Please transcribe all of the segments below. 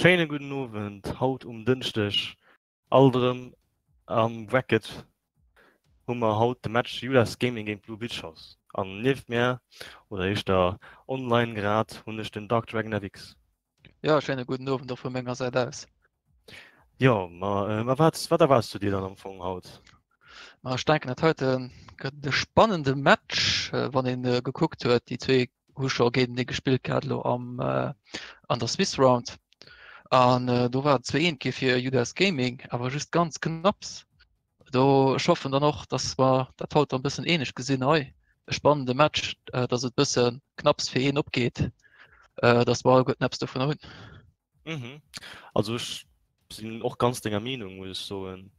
Schéine gudden Owend, haut um Dënschdeg alt erëm am Bracket hu mer haut de Match Judas Gaming géint Blue Bitchos an nieft mär, oder éischter online grad, hunn ech den Dark Dragon FX. Jo, schéine gudden Owend och vu menger Säit aus. Jo, ma ma wat wat erwaards du dir dann am Fong haut? Ma ech denken dat heite gëtt e spannende Match, wann een gekuckt huet, déi zwee hu scho géintenee gespillt gehat elo am an der Swiss Round an do war et 2 eent gi fir Judas Gaming, awer just ganz knapps. Do ech hoffen dann och, datt mer dat haut dann bëssen ähnlech gesinn hei, e spannende Match, datt et bësse knapps fir een opgeet, datt mer alleguerten eppes dovunner hunn. Mhm. Also ech sinn och ganz denger Meenung, muss ech soen.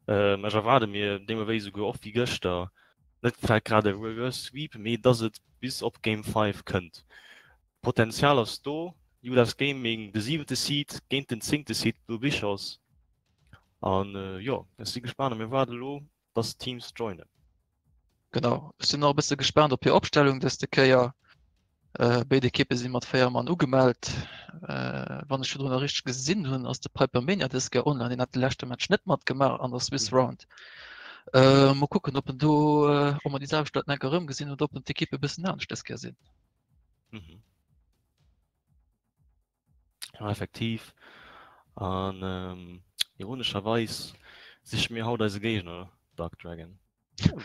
Ech erwaarde mir deemno wéi esouguer och wéi gëschter net vläicht grad e Reverse Sweep, mee dass et bis op Game 5 kënnt. D'Potenzial ass do, Judas Gaming, de siwente Seed géint den zéngte Seed Blue Bichos. An jo, ech si gespaant a mir waarde elo, dass d'Teams joinen. Genau, ech sinn och e bësse gespaant op hir Opstellung dëste Kéier. Béid Ekippe si mat 4 Mann ugemellt. Wann ech virdrun nach richteg gesinn hunn, ass de Piper Mania dës Kéier online. Deen hat de leschte Match net matgemaach an der Swiss Round. Mol kucken, ob en do, ob mer déi selwecht Leit nach eng Kéier erëmgesinn oder ob en d'Ekippe e bëssen anescht dës Kéier sinn. Mhm. Ja, effektiv. An ähm, ironescherweis siche mir haut eise Géigner, Dark Dragon.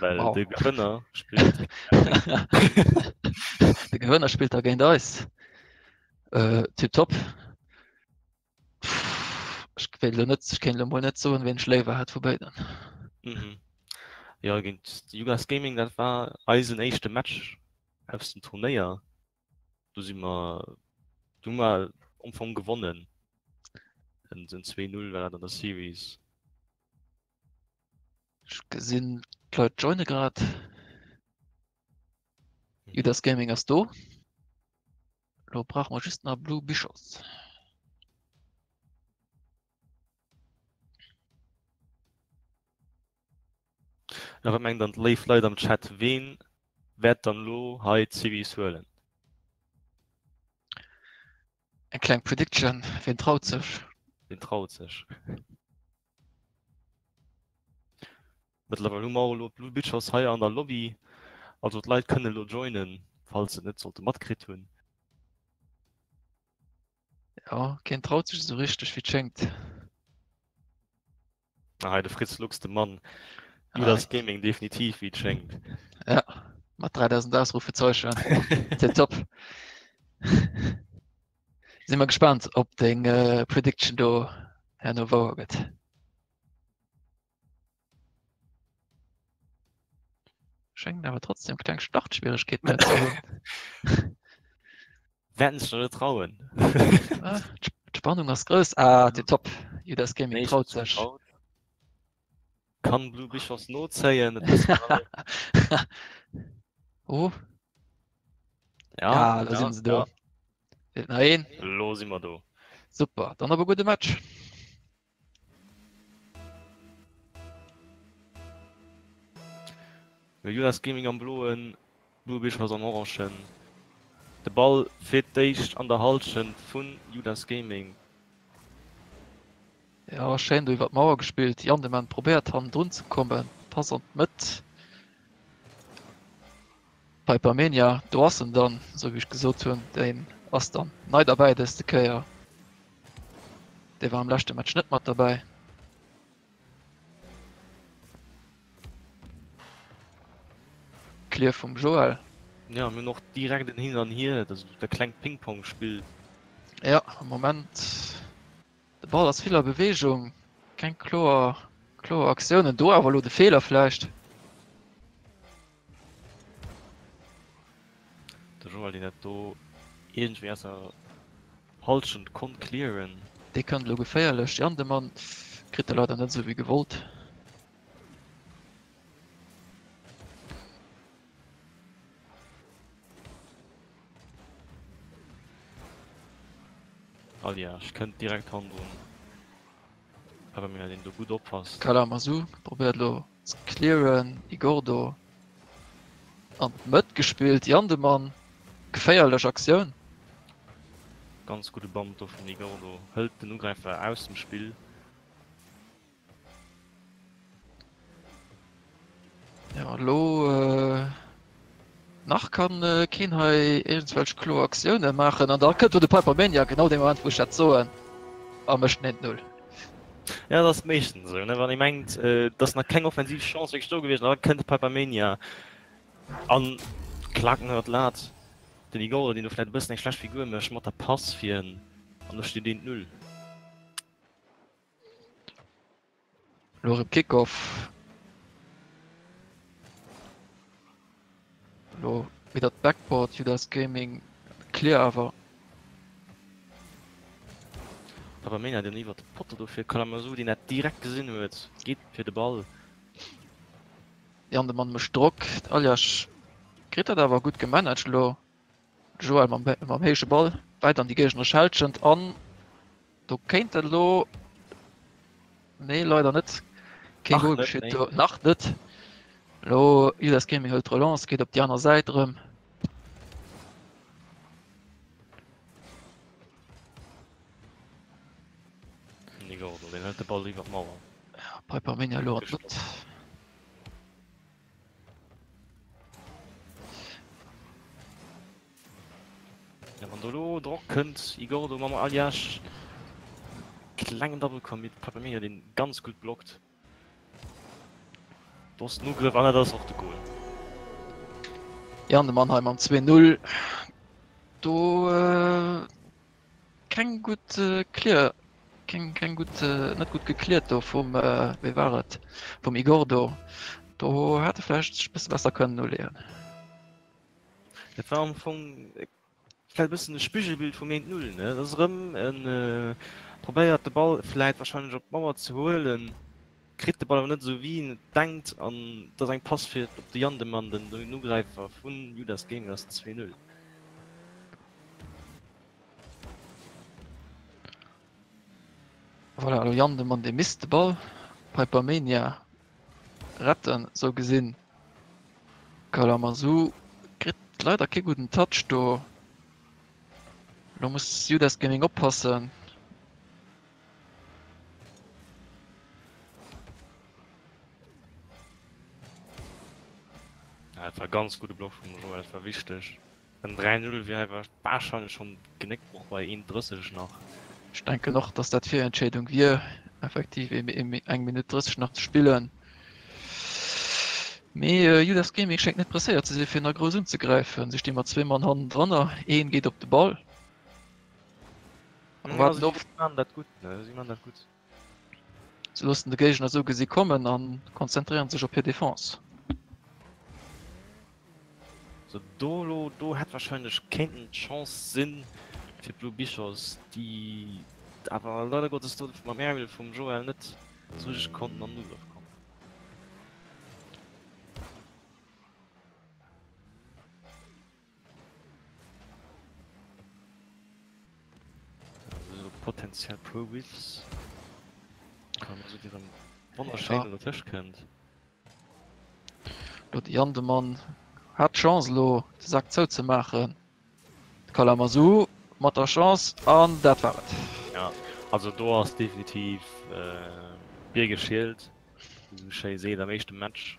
Well wow. de Gewënner spillt. de Gewënner spillt da géint eis. Äh, Tipptopp. Ech wéilt elo net, ech kéint elo mol net soen, ween ech léiwer hätt vu béiden. Mhm. Ja, géint Jugas Gaming, dat war eisen éischte Match aus dem Turnéier. Do si mer, do hu mer am Fong gewonnen. En 2-0 war dat an der Series. Ech gesinn d'Leit joine grad. Judas Gaming ass do. Lo brauche mer just nach Blue Bichos. Ja, wat mengt dann d'léif Leit am Chat, ween wäert dann lo hei d'Series huelen? Eng kleng Prediction, ween traut sech? Ween traut sech? Mëttlerweil hu mer och elo d'Blue Bitchers hei an der Lobby, also d'Leit kënnen elo joinen, falls se et net sollte matkritt hunn. Ja, keen traut sech esou richteg, wéi et schéngt. Ah, hei de Fritz Lux, de Mann. Judas Gaming definitiv, wéi et schéngt. Ja, mat 3000 Ausrufezeichen. Tipptopp. Si mer gespaant, ob deng Prediction do herno wouer gëtt. Schéngt awer trotzdem kleng Startschwieregkeeten ze hunn. Wäerten sech net trauen. Ah, d'Spannung ass grouss. Ah, tipptopp. Judas Gaming traut sech. Kann Blue Bichos nozéien? Oh. Ja, ja, da sinn se do. Feelt nach een. Lo si mer do. Super, dann op e gudde Match. Judas Gaming am bloen, Blue Bichos am orangen. De Ball fir d'éischt an der Halschent vun Judas Gaming. Jo, schéin do iwwer d'Mauer gespillt. Jandemann probéiert hannendrun ze kommen. Pass an d'Mëtt. Pipermania, do ass en dann, esou wéi ech gesot hunn. Deen ass dann nei derbäi dëste Kéier. Dee war am leschte Match net mat derbäi. Clear vum Joël. Ja, mir hunn och direkt en Hin an Hier, dat ass e klengt Ping-Pong-Spill. Ja, am Moment De Ball ass vill a Beweegung, keng kloer kloer Aktiounen do, awer elo de Feeler vläicht. De Joël deen dat do iergendwéi aus der Halschent konnt clearen. Dee kënnt elo geféierlech an, de Mann kritt e leider net esou wéi gewollt. Alliage kënnt direkt hannendrun. Awer mir deen do gutt oppasst. Kalamazoo probéiert elo ze clearen. Igordo an d'Mëtt gespillt. Jandemann, geféierlech Aktioun. Ganz gudde Bump do vum Igordo, hëlt den Ugräifer aus dem Spill. Ja, elo äh, nach kann äh, keen hei iergendwelch kloer Aktioune maachen an da kënnt do de Piper Mania genau dee Moment wou ech dat soen a mécht den 1-0. Ja, dat ass meeschtens esou, ne? Wann ee mengt, äh, et ass nach keng offensiv Chance wierklech do gewiescht, an da kënnt de Piper Mania an klacken ënner d'Lat. Den Igor, deen do vläit e bëssen eng schlecht Figur mécht mat der Pass fir en, an do steet 1-0. Lo erëm Kickoff. Lo wieder d'Backboard, Judas Gaming, clear awer. Papamena, deen iwwer de Potto do fir Kalamazoo, deen dat direkt gesinn huet, geet fir de Ball. Jan de Mann mécht Drock, Aljaž kritt dat awer gutt gemanagt elo. Joël mam, mam héije Ball wäit an déi géigneresch Hälschent an do kéint et elo, nee leider net, kee Goal geschitt do, nach net. Elo Judas Gaming hëlt d'Relance, geet op déi aner Säit erëm. Nigordo, deen hëlt de Ball iwwer d'Mauer. Ja, Piper Mania elo an d'Luft. Ja, wann do lo Drock kënnt, Igordo mam Aljaž. Klengen Double Commit, Piper Mania deen ganz gutt blockt. Do ass den Ugrëff an dat ass och de Goal. Jan de Mannheim mam 2-0. Do äh, Keng gutt Clear, keng keng gutt net gutt gecleart do vum wéi war et vum Igordo. Do hätt e vläicht sech bësse besser kënnen uleeën. Dat war am Fong vläicht e bëssen e Spigelbild vum 1, 0, ne? Dat ass erëm en probéiert de Ball vläicht warscheinlech op d'Mauer ze huelen, kritt de Ball awer net esou wéi en et denkt an et ass eng Pass fir op de Jandemann, den Ugräifer vun Judas Gaming, ass 2, 0. Voilà, elo Yann de Mann dee misst de Ball Pipermania retten, sou gesinn. Kalamazoo kritt leider kee gudden Touch do. Elo muss Judas Gaming oppassen. Ja, dat war ganz gudde Block vum Joël, dat war wichteg. En 3, 0 wier awer wahrscheinlech schon Genéckbroch bei 1,30 nach. Ech denken och, dass dat d'Virentscheedung wier, effektiv eng Minutt 30 nach ze spillen. Mee Judas Gaming schéngt net presséiert ze sinn, fir nach grouss unzegräifen. Si sti mat zwee Mann hannendranner, een geet op de Ball. A waarden of. Si man dat gutt, ne? Si man dat gutt. Se loossen de Géigner esou gesi kommen a konzentréieren sech op hir Defense. So do lo do hätt wahrscheinlech kéinten d'Chance sinn fir d'Blue Bichos, déi awer leider Gottes do mam Aerial vum Joël net esou richteg konnten an den Ugrëff kommen. Also potenziell puer Whiffs. Kann man so direm wonnerschéin ja. dertëscht kënnt. Lo de Jan de Mann hat d'Chance lo de Sack zou ze maachen. Kalamazoo mat der Chance an dat war et. Ja, also do ass definitiv äh, Bier geschielt, wéi sou schéi seet am éischte Match.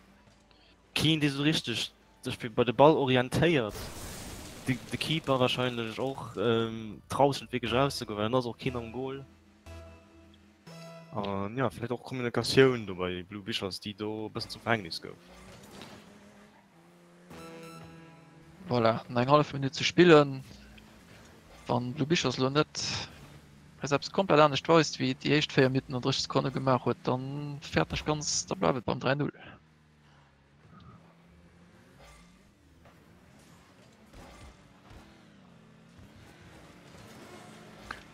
Keen dee sou richteg sech bei de Ball orientéiert, de Keeper wahrscheinlech och, traut sech net wierklech erauszegoen, well dann ass och keen am Goal. An jo, vläicht och Kommunikatioun do bei Blue Bichers, déi do e bëssen zum Verhängnis gouf. Voilà, nach eng hallef Minutt ze spillen. Wann Blue Bichers elo net eis eppes komplett anescht weist, wéi et déi éischt 4 Minutten an 30 Sekonne gemaach huet, dann fäerten ech ganz, da bleift et beim 3, 0.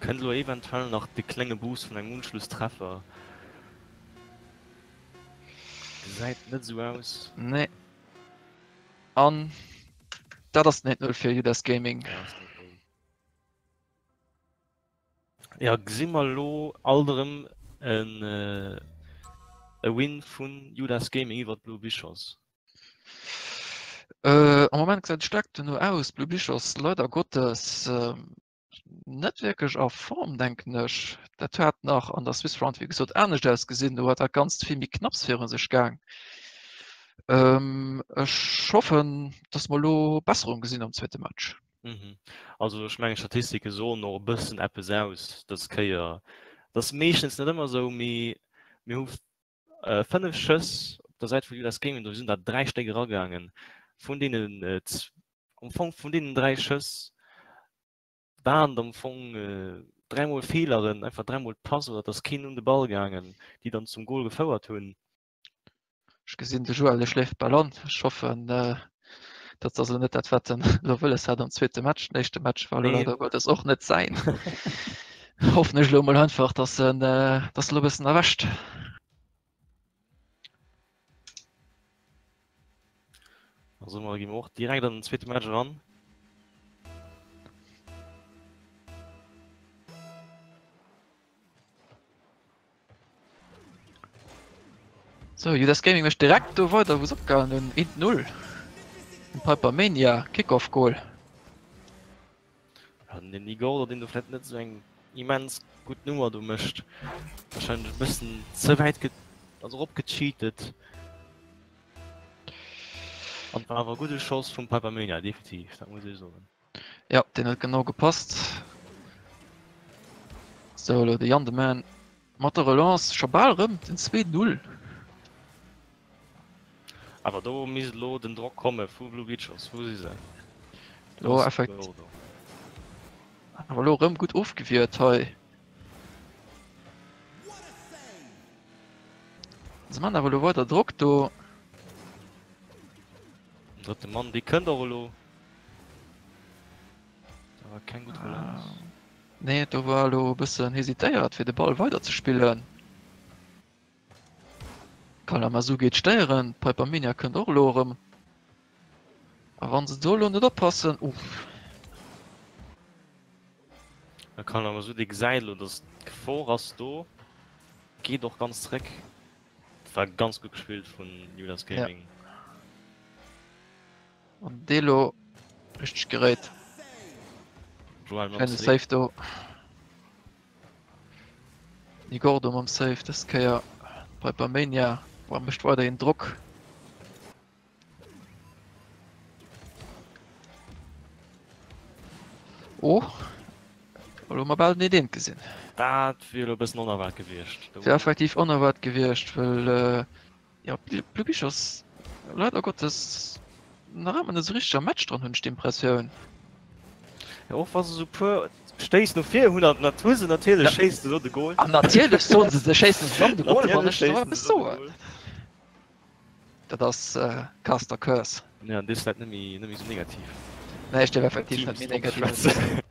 Kënnt elo eventuell nach de klenge Boost vun engem Unschlusstreffer? Gesäit net esou aus. Nee. An dat ass den 1-0 fir Judas Gaming. Ja gesi mer elo alt erëm en e Win vun Judas Gaming iwwer d'Blue Bichos? Am Moment gesäit et staark dono aus. Blue Bichos leider Gottes. Net wierklech a Form, denken ech. Dat hat nach an der Swiss Round, wéi gesot, anescht ausgesinn. Do hat dat Ganzt vill méi knapps viru sech gaang. Ech hoffen, dass mer elo Besserung gesinn am zweete Match. Mhm. Also ech mengen Statistike soen och e bëssen eppes aus dës Kéier. Dat ass meeschtens net ëmmer esou, mee mir hu 5 Schëss op der Säit vu US Gaming, do sinn der 3 Stéck eragaangen. Vun deenen am Fong vun deenen 3 Schëss waren am Fong dräimol Feeleren, einfach dräimol d'Pass oder et ass keen un de Ball gaangen, déi dann zum Gol gefouert hunn. Ech gesinn de Joël, dee schléift bal an. Ech hoffen, dat ass elo net dat, wat en elo wëlles hat am zweete Match. Den éischte Match war elo leider Gottes och net säin. Hoffen ech elo mol einfach, dass en dass elo e bëssen erwächt. Also mer ginn och direkt an den zweete Match eran. So, Judas Gaming mécht direkt do weider wou se opgehalen hunn. 1-0. Den Piper Mania Kickoff Goal. Ja, den Igor, deen do vläicht net esou eng immens gutt Nummer do mécht. Wahrscheinlech e bëssen ze wäit ge also erop gecheatet. An war awer e gudde Schoss vum Piper Mania, definitiv, dat muss ee soen. Ja, deen huet genau gepasst. Sou, elo de Jan de Man mat der Relance, scho bal erëm den 2-0. Awer do misst elo den Drock komme vu Blue Bichos. Wou si se? Lo effekt. Awer elo erëm gutt ofgewiert hei. Se man awer elo weider Drock do. Den drëtte Mann, dee kënnt och elo. Da war keng gutt Relance. Ah. Nee, do war elo e bëssen hesitéiert fir de Ball weider ze spillen. Kalamazoo geet stéieren, Pipermania kënnt och elo erëm. A wann se do elo net oppassen, uff. Da Kalamazoo dee gesäit elo, datt d'Gefor ass do, geet och ganz zréck. War ganz gutt gespillt vun Judas Gaming. Ja. An dee lo richteg geréit. Joel mam Schéine Save do. Nigordo mam Save dës Kéier. Pipermania boah, mécht weiderhin Drock. Oh, elo hu mer bal den Eent gesinn. Dat wier elo e bëssen onerwaart gewiescht. Wier effektiv onerwaart gewiescht, well Jo, Blue Bichos leider Gottes nach ëmmer net sou richteg am Match dran, hunn ech d'Impressioun. Jo, och wa se sou puer Stéiss no vir hunn, an dat hu se natierlech, schéissen se elo de Goal. An natierlech soen se, se schéissen se dann de Goal, wann ech esou eppes soen. Dat ass Caster Curse. Jo, an dierfs vläit net méi, net méi sou negativ. Nee, ech dierf effektiv net méi negativ schwätzen.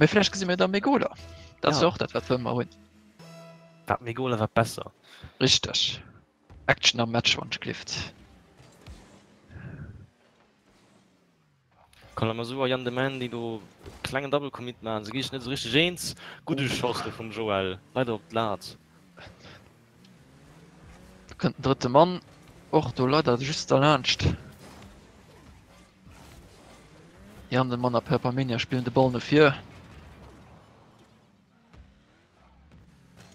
Mee vläicht gesi mir da méi Goaler. Dat ass jo och dat, wat wëlle mer hunn. Wat méi Goaler, wat besser. Richteg. Action am Match wann ech gelift. Kalamazoo a Jan de Man déi do klengen Double Commit maachen, se gi sech net esou richteg eens. Gudde Schoss do vum Joël, leider op d'Lat. Do kënnt den drëtte Mann och do leider just derlaanscht. Jan de Mann a Perpamenia spillen de Ball no vir.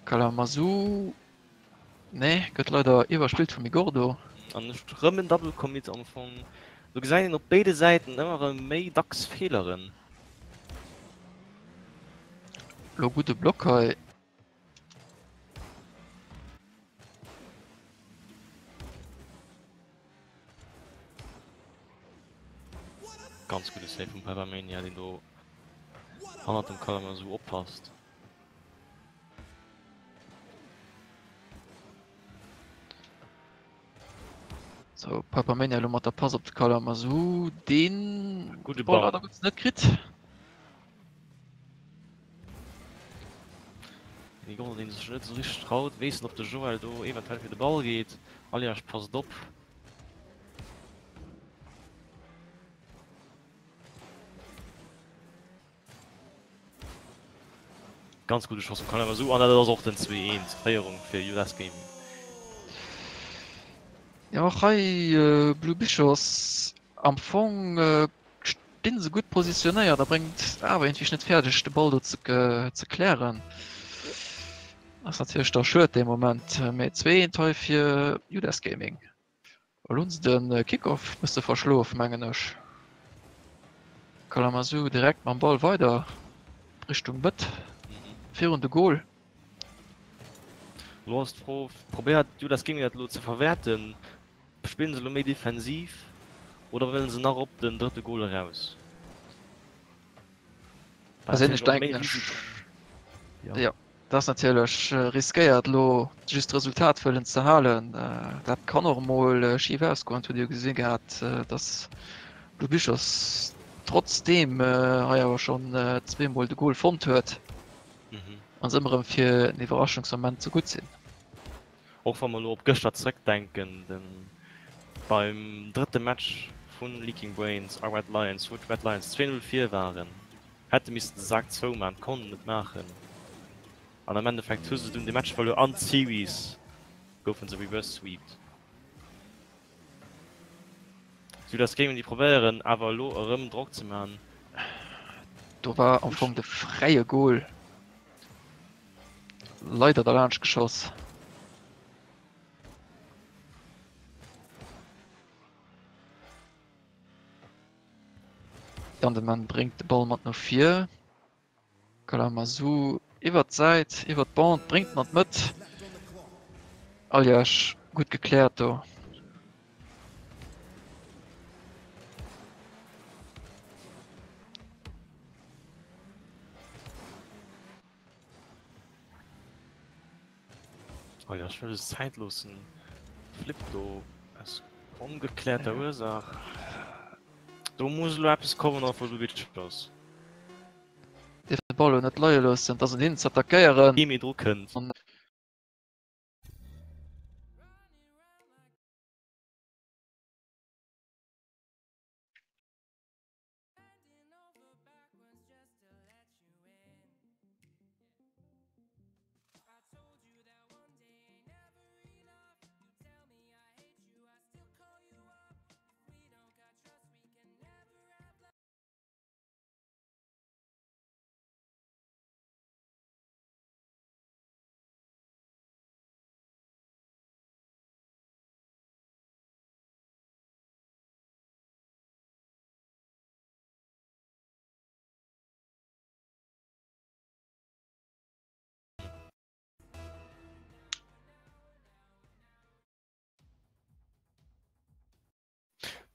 Kalamazoo Nee, gëtt leider iwwerspillt vum Igordo. An ech rëm en Double Commit am Fong. Do gesäit een op béide Säiten ëmmer erëm méi dacks Feeleren. Lo gudde Block hei. Ganz gudde Save vum Peppermania, deen do hannert dem Kalamazoo oppasst. So, Papamania lo mat der Pass op de Kalamazoo, deen Gudde Ball Ball. leider Gottes net kritt. Dee Goal, deen sech net esou richteg traut, weess net, ob de Joël do eventuell fir de Ball geet. Aljaž passt op. Ganz gute Schoss vum Kalamazoo an dat ass och den 2-1, d'Féierung fir US Gaming. Jo och hei Blue Bichos am Fong. Stinn se gutt positionéiert a bréngt awer iergendwéi net fäerdeg de Ball do ze klären. Ass natierlech da schued dee Moment, mee 2 eent hei fir Judas Gaming. Elo hunn se de Kickoff bësse verschlof mengen ech. Kalamazoo direkt mam Ball weider Richtung Mëtt virun de Goal. Elo ass d'Fro, probéiert Judas Gaming dat elo ze verwäerten? Spillen se elo méi defensiv oder wëllen se nach op den drëtte Goal eraus? Perséinlech denken ech, jo, dat ass natierlech riskéiert elo just d'Resultat wëllen ze halen. Dat kann och emol schif ausgoen. Et huet ee jo gesi gehat, datt Blue Bichos trotzdeem hei awer schonn zweemol de Goal fonnt huet an se ëmmer erëm fir en Iwwerraschungsmoment ze gutt sinn. Och wa mer elo op gëschter zréckdenken, de beim drëtte Match vu Leaking Brains a Red Lions, wou d'Red Lions 2, 0 vir waren, hätte missen de Sak zoumaachen, konnten et net maachen an am Endeffekt hu se dunn de Match verluer an d'Series goufe se reverse sweept. Soudass géingen déi probéieren awer elo erëm Drock ze man. Do war am Fong de fräie Goal. Leider derlaanscht geschoss. Gandemann bréngt de Ball mat no vir. Kalamazoo iwwer d'Säit, iwwer d'Bande, bréngt en an d'Mëtt. Aljaž gutt gekläert do. Oh ja, ech wëll es Zäit loossen. Flip do aus ongeklärter Ursaach. Do muss elo eppes kommen auf wou du witsch ass. Dierf de Ball elo net leie loossen, et ass un hinnen ze attackéieren. Kee méi dru kënnt.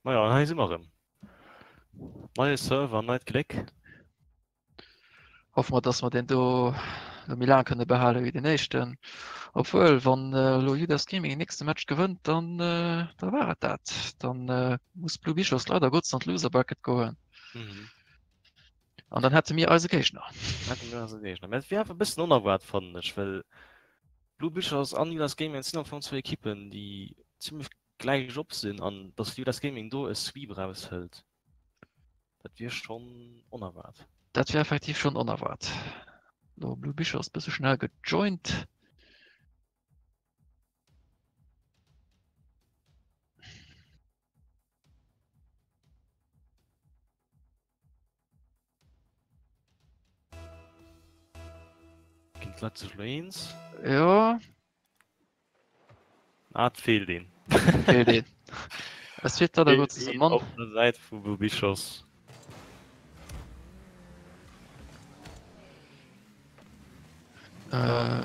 Majo, an hei si mer erëm. Neie Server, neit Gléck. Hoffe mer, dass mer deen do elo méi laang kënne behale wéi deen éischten. Obwuel, wann elo Judas Gaming den nächste Match gewënnt, dann da war et dat. Dann muss Blue Bichos leider Gottes an d'Loser Bracket goen. Mhm. An dann hätte mir eise Géigner. Hätte mir eise Géigner. Mä et wier awer e bëssen onerwaart, fannen ech, well Blue Bichos an Judas Gaming sinn am Fong zwou Ekippen, déi zimmlech gläich op sinn an dass Judas Gaming do e Sweep eraushëlt. Dat wier schonn onerwaart. Dat wier effektiv schonn onerwaart. Lo Blue Bichos bësse schnell gejoint. Ginn d'Leit sech lo eens? Jo. Ah, et feelt een. Feelt een. Es feelt leider Gottes e Mann. Op der Säit vu Blue Bichos. Äh.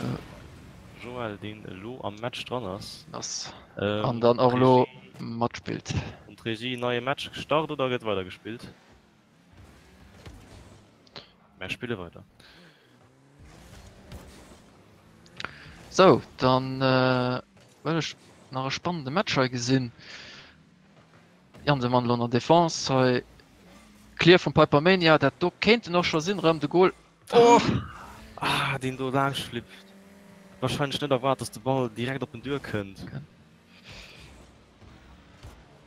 Joël, deen elo am Match dran ass. Ass. An dann och elo matspillt. An d'Regie, neie Match gestart oder gëtt weider gespillt? Mär spille weider. Sou, dann wëll ech nach e spannende Match hei gesinn. Jansemann elo an der Defense hei. Clear vum Pipermania, dat do kéint en och scho sinn erëm de Goal. Oh! Ah, deen do laanscht flippt. Wahrscheinlech net erwaart, dass de Ball direkt op en duer kënnt.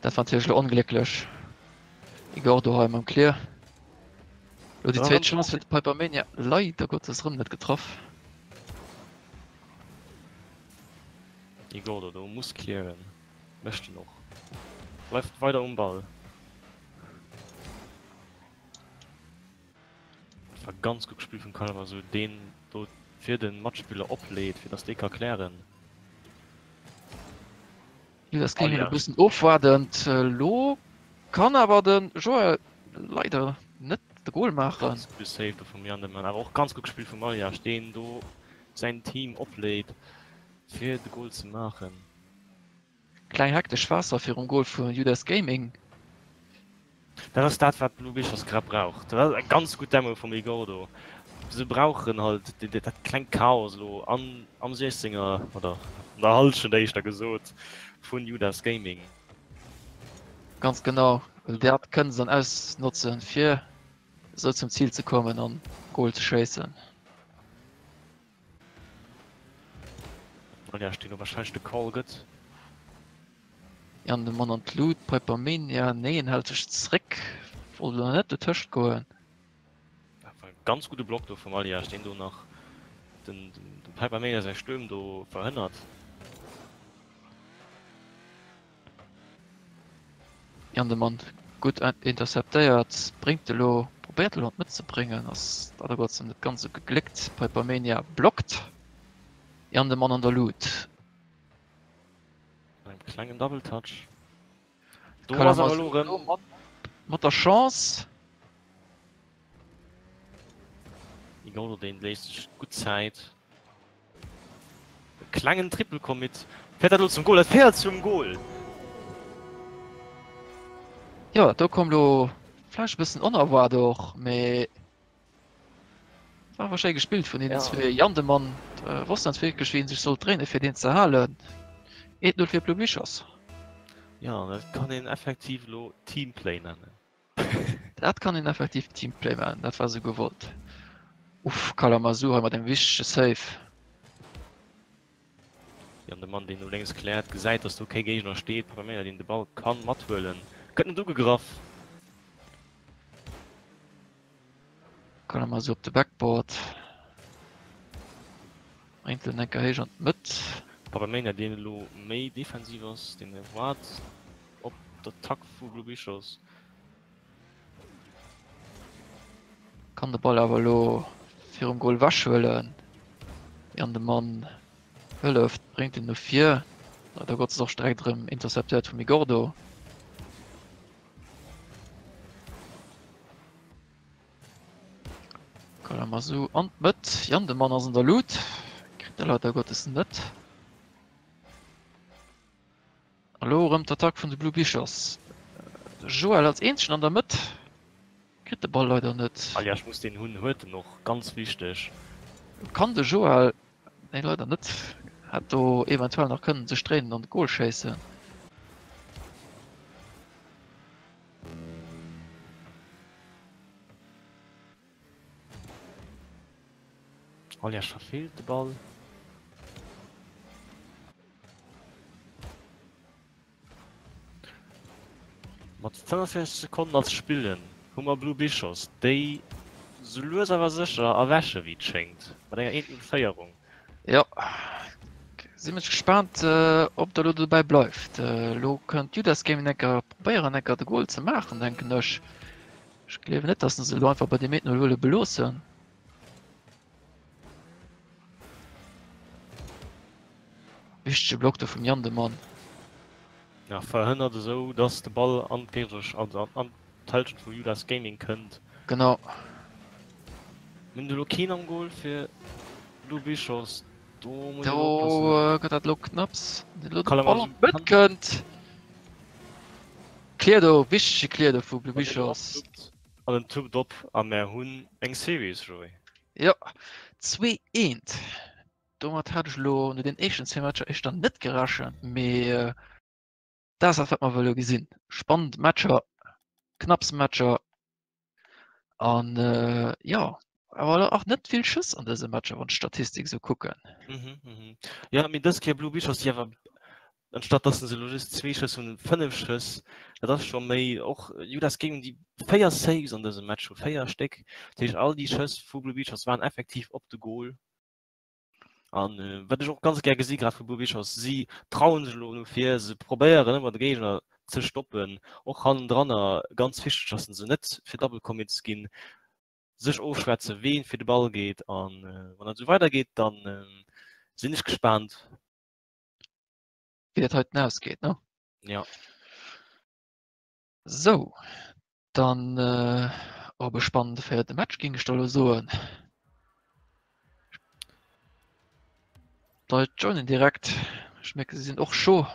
Dat war natierlech elo onglécklech. Igor do hei mam Clear. Lo déi zweet Chance fir de Pipermania. Leider Gottes erëm net getraff. Igor do muss clearen. Mécht en och. Bleift weider um Ball. Dat war ganz gutt gespillt vum Kalamazoo, deen do fir de Matspiller opleet, fir dass dee ka klären. Judas Gaming e bëssen ofwaardend. Elo kann awer de Joël leider net de Gol maachen. Ganz gudde Save do vum Jandemann, awer och ganz gutt gespillt vum Aljaž, deen do säin Team opleet fir de Gol ze maachen. Kleng hektesch Waasser virum Gol vu Judas Gaming. Dat ass dat wat Blue Bichers grad brauch. Dat ass eng ganz gutt Demo vum Igordo. Se brauchen halt dat klengt Chaos elo an am 16er oder an der Hallschent éischter gesot vun Judas Gaming. Ganz genau, well dat kënne se dann ausnotzen fir esou zum Zil ze kommen an Gol ze schéissen. An ja, deen wahrscheinlech de Call gëtt. Jan de Mann an d'Lut, Pipermania, nee en hält sech zréck, wollt elo net dotëscht goen. Dat war e ganz gudde Block do vum Aljaž, deen do nach den dem Pipermania säi Stuerm do verhënnert. Jan de Mann gutt interceptéiert, bréngt elo, probéiert elo an d'Mëtt ze bréngen, ass leider Gottes net ganz esou gegléckt. Pipermania blockt, Jan de Mann an der Lut. Engem klengen Double Touch. Do ass awer elo erëm. Mat der Chance. Igolo deen léisst sech gutt Zäit. E klengen Triple Commit. Féiert dat elo zum Goal? Et féiert zum Goal! Jo, do koum lo vläicht e bëssen onerwaart och, mee War awer schéi gespillt vun hinnen zwee. Jan de Mann wosst net wierklech wéi en sech sollt dréinen fir deen ze halen. 1, 0 fir Blue Bichers. Jo, dat kann een effektiv elo Teamplay nennen. Dat kann een effektiv Teamplay nennen, dat war sou gewollt. Uff, Kalamazoo hei mat engem wichtege Save. Jan de Mann deen no lénks kläert, gesäit dass do kee Géigner steet, Papameyer deen de Ball kann mathuelen, gëtt net ugegraff. Kalamazoo op de Backboard. Bréngt en enker héich an d'Mëtt. Papameyer deen elo méi defensiv ass, deen waart op d'Attack vu Blue Bichos. Kann de Ball awer elo virum Goal ewech huelen. Jan de Mann hëlleft, bréngt en no vir. Leider Gottes och direkt erëm interceptéiert vum Igordo. Kalamazoo an d'Mëtt. Jan de Mann ass an der Lut. Kritt e leider Gottes net. A lo erëm d'Attack vun de Blue Bichers. De Joël als eenzegen an der Mëtt kritt de Ball leider net. Aljaž muss deen hunn, huet en och, ganz wichteg. Kann de Joël, nee leider net, hätt do eventuell nach kënnen sech dréinen an de Goal schéissen. Aljaž verfeelt de Ball. Mat 45 Sekonnen nach ze spillen hu mer Blue Bichos, déi sou lues awer sécher erwächen, wéi et schéngt, mat enger 1-0 Féierung. Jo, si mech gespaant ob der elo dobäi bleift. Elo kënnt Judas Gaming enker probéieren enker de Goal ze maachen, denken ech. Ech gleewen net, datt se elo einfach bei deem 1-0 wëlle beloossen. Wichtege Block do vum Jan de Mann. Ja, verhënnert esou, dass de Ball an d'géigneresch, also an d'Hälschent vu Judas Gaming kënnt. Genau. Mir hunn elo keen am Goal fir Blue Bichos. Do muss een oppassen. Do gëtt dat elo knapps. Elo de Ball an d'Mëtt kënnt. Clear do, wichtege Clear do vu Blue Bichos. An en tuppt op a mär hunn eng Series, Joé. Jo, 2, eent. Domat hat ech elo no den éischten zwee Matcher éischter net gerechent, mee dat ass dat, wat mer wëlle gesinn. Spannend Matcher, knapps Matcher an jo, awer och net vill Schëss an dëse Matcher, wann ech d'Statistik esou kucken. Jo, mee dës Kéier Blue Bichos, déi awer Anstatt dass se elo just zwee Schëss hunn, 5 Schëss, dat ass scho méi. Och Judas Gaming, déi 4 Saves an dësem Match hu, 4 Stéck. Dat heescht, all déi Schëss vu Blue Beachers waren effektiv op de Goal. An wat ech och ganz gär gesi grad vu Blue Beachers, si trauen sech elo no vir, se probéieren ëmmer de Géigner ze stoppen, och hannendranner. Ganz wichteg, dass se net fir Double Commits ginn. Sech ofschwätzen, ween fir de Ball geet an wann dat esou weidergeet, dann sinn ech gespaant. Wéi dat heiten ausgeet, ne? Ja. Sou, dann op e spannende véierte Match, géing ech da lo soen. D'Leit joinen direkt. Ech mierken, se sinn och scho.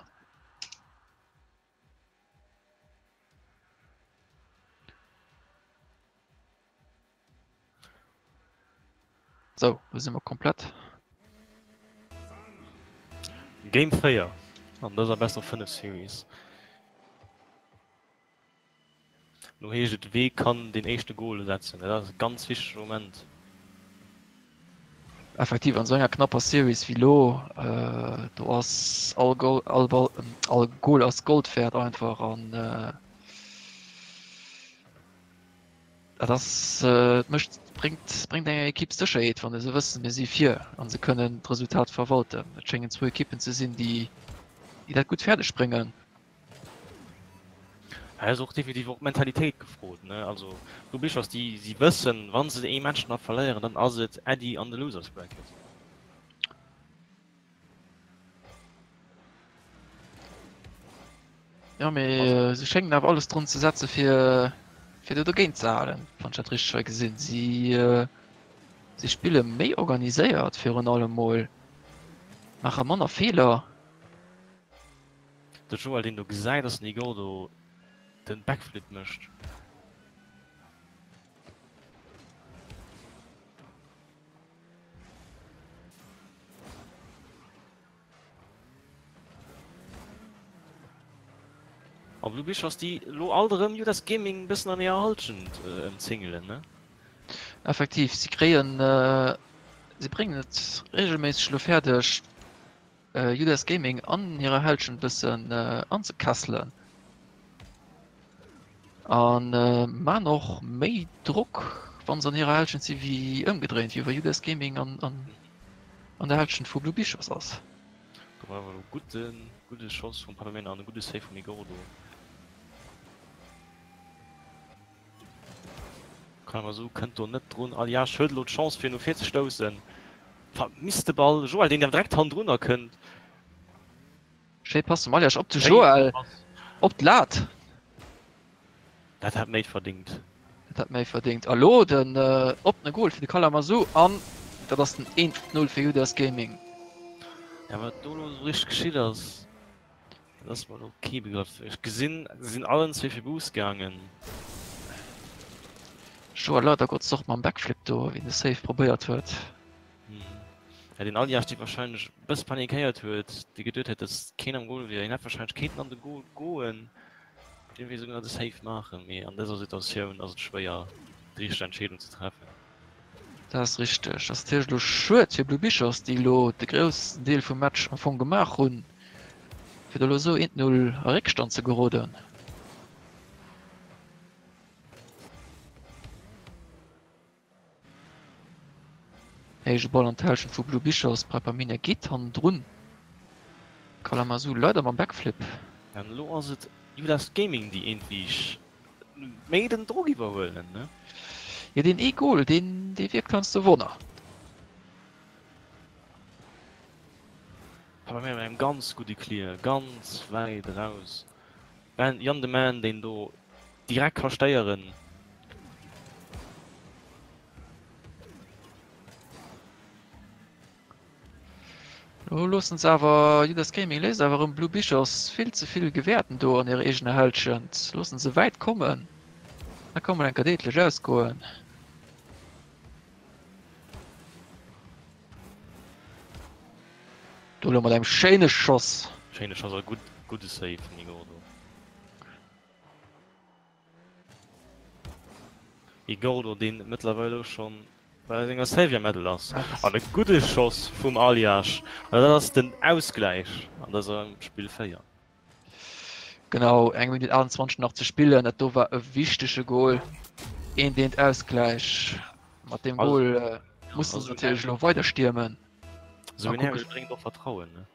Sou, lo si mer komplett. Game 4 an dëser Best of 5 Series. Lo heescht et, wee kann deen éischte Goal setzen? Dat ass e ganz wichtege Moment. Effektiv, an esou enger knapper Series wéi lo, do ass all Goal, all Ball, all Goal ass Gold wäert einfach an Dat ass, et mécht, bréngt, bréngt enger Ekipp Sécherheet, wann se wëssen, mir si vir a se kënnen d'Resultat verwalten. Et schéngen zwou Ekippen ze sinn, déi, déi dat gutt fäerdeg bréngen. Hei ass och definitiv och d'Mentalitéit gefrot, ne? Also do Bichers, déi, si wëssen, wa se ee Match nach verléieren, dann ass et Äddi an de Losers Bracket. Ja mee se schéngen awer alles drun ze setze fir fir do dogéint ze halen, wann ech dat richteg hei gesinn. Si si spille méi organiséiert virun allem mol, maache manner Feeler. De Joël deen do gesäit dass den Igor do den Backflip mécht. A Blue Bichos déi elo alt erëm Judas Gaming e bëssen an hirer Halschent ëmzingelen, ne? Effektiv, si kréien, si bréngen et reegelméisseg elo fäerdeg, Judas Gaming an hirer Halschent e bëssen anzekesselen a man och méi Drock, wa se an hirer Halschent si wéi ëmgedréint, wéi wa Judas Gaming an an der Halschent vu Blue Bichos ass. Do war awer elo gudde gudde Schoss vum Papamena an e gudde Save vum Igordo. Kalamazoo kënnt do net drun. Aljaž huet elo d'Chance fir no vir ze stoussen. Vermisst de Ball. Joël deen direkt hannendrunner kënnt. Schéi Pass vum Aljaž op de Joël. Op d'Lat. Dat hätt méi verdingt. Dat hätt méi verdingt. A lo den oppene Goal fir de Kalamazoo an dat ass den 1, 0 fir Judas Gaming. Ja wat do lo esou richteg geschitt ass, dat ass mer lo kee Begrëff. Ech gesinn se sinn allen zwee fir Boost gaangen. Joa leider Gottes och mam Backflip do wéi en de Save probéiert huet. Ja, deen Aljaž, dee wahrscheinlech e bësse panikéiert huet, dee geduet huet, datt keen am Goal wier. Hien hätt wahrscheinlech kéinten an de Goal goen, iergendwéi esouguer nach de Save maachen, mee an dëser Situatioun ass et schwéier, déi richteg Entscheedung ze treffen. Dat ass richteg. Dat ass natierlech elo schued fir Blue Bichos, déi elo de groussen Deel vum Match am Fong gemaach hunn, fir do elo esou 1, 0 a Réckstand ze geroden. Héije Ball an d'Hälschent vu Blue Bichos, Prepamina geet hannendrun. Kalamazoo leider mam Backflip. An elo ass et Judas Gaming déi eentlech méi den Drock iwwerhuelen ne? Jo deen ee Goal deen dee wierkt heiansdo Wonner. Prepamina mat engem ganz gudde Clear, ganz wäit eraus. Ben Jan de Man deen do direkt ka stéieren. Lo loossen se awer Judas Gaming léisst awer erëm Blue Bichos vill ze vill Gewäerten do an hirer eegener Hälschent. Loossen se wäit kommen. Da kann mol eng Kéier déidlech ausgoen. Do elo mat engem schéine Schoss. Schéine Schoss a gutt gudde Save vum Igordo. Igordo deen mëttlerweil och schonn bei senger Savior Medal ass. An e gudde Schoss vum Aljaž. An dat ass den Ausgläich an dësem Spill 4. Genau, eng Minutt 28 nach ze spillen. Dat do war e wichtege Goal. Een deen Ausgläich. Mat deem Goal mussen se natierlech elo weider stiermen. Sou en Aerial bréngt och Vertrauen, ne?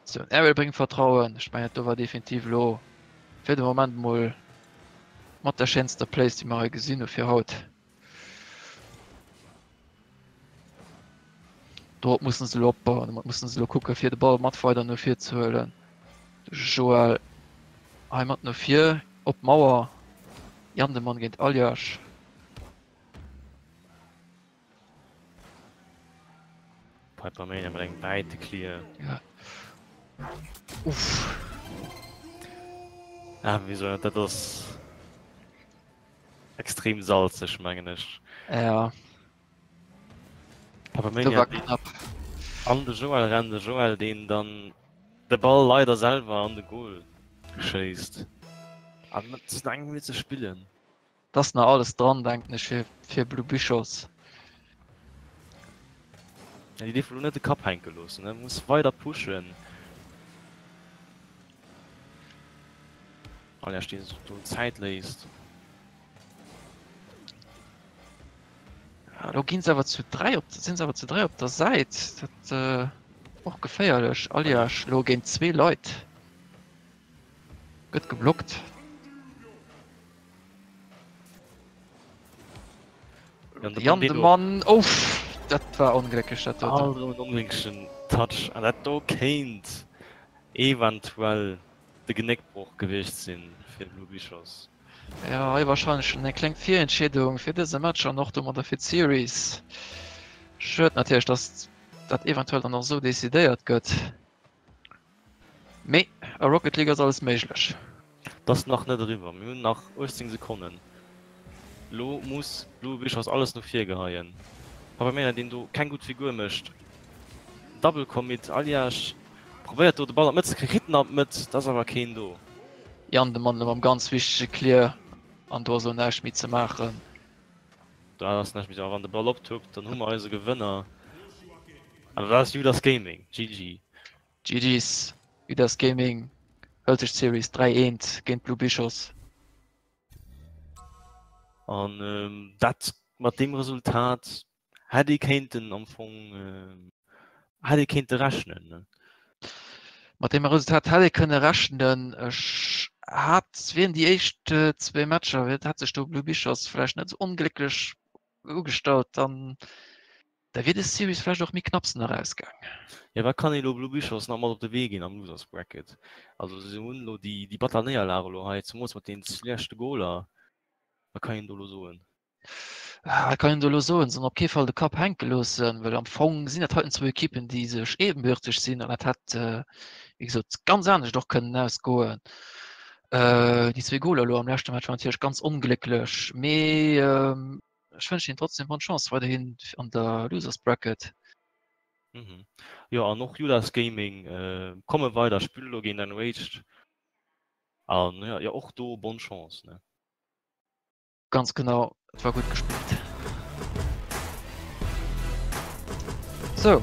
Sou en Aerial bréngt Vertrauen. Ech mengen, dat do war definitiv elo fir de Moment mol mat der schéinster Place, déi mer hei gesinn hu fir haut. Dorop mussen se elo opbauen, domat mussen se elo kucke fir de Ball mat weider no vir ze huelen. De Joël hei mat no vir op d'Mauer. Jandemann géint Aljaž. Pipermania mat engem wäite Clear. Ja. Uff. Ah, wéi dat ass extrem salzeg, mengen ech. Ja. Pipermania war knapp. An de Joel rennt, de Joel deen dann de Ball leider selwer an de Goal schéisst. An et ass nach eng Minutt ze spillen. Et ass nach alles dran, denken ech, fir, fir Blue Bichos. Ja, déi dierfe lo net de Kapp hänke loossen, ne? Muss weider pushen. Aljaž, deen sech do Zäit léisst. Ja, lo ginn se awer zu 3 op, sinn se awer zu 3 op der Säit. Dat äh, och geféierlech. Aljaž lo géint zwee Leit. Gëtt geblockt. Jan de Mann oh, dat war onglécklech dat doten. Also en onglécklechen Touch an dat do kéint eventuell de Genéckbroch gewiescht sinn fir Blue Bichos. Ja hei wahrscheinlech schon eng kleng Virentscheedung fir dëse Match an och domadder fir d'Series. Schued natierlech, dass dat eventuell dann och esou decidéiert gëtt. Mee a Rocket League ass alles méiglech. Et ass nach net eriwwer, mir hunn nach 18 Sekonnen. Lo muss Blue Bichos alles no vir geheien. Papamena deen do keng gutt Figur mécht. Double Commit, Aljaž probéiert do de Ball an d'Mëtt ze kréien, kritt en an d'Mëtt, et ass awer keen do. Jan de Mann elo mam ganz wichtege Clear an do ass elo näischt méi ze maachen. Do ass näischt méi ze maachen, wann de Ball optuppt, dann hu mer eise Gewënner an dat ass Judas Gaming. GG. GG's, Judas Gaming hëlt sech d'Series 3 eent géint Blue Bichos. An dat mat deem Resultat hätt ee kéinten am Fong hätt ee kéinte rechnen, ne? Mat deem Resultat hätt ee kënne rechnen. Ech hat wien déi éischt zwee Matcher, hätt sech do Blue Bichos vläicht net esou onglécklech ugestallt, dann Da wier des Series vläicht och méi knapps nach ausgaang. Jo, wat kann ee lo Blue Bichos nach mat op de Wee ginn am Losers Bracket? Also se hunn elo déi déi batter Néierlag elo hei, zemools mat deenen schlechte Goler. Wat kann een do elo soen? Wat kann een do elo soen? Se hunn op kee Fall de Kapp hänke loossen, well am Fong sinn dat heiten zwou Ekippen, déi sech ebenbürteg sinn an dat hätt, wéi gesot, ganz anescht och kënnen ausgoen. Déi zwee Goler elo am leschte Match waren natierlech ganz onglécklech, mee Ech wënschen him trotzdem bonne Chance weiderhin an der Losers Bracket. Mhm. Jo an och Judas Gaming äh, komme weider, spillen elo géint Enraged. An ja, ja och do bonne Chance ne. Ganz genau, et war gutt gespillt. Sou.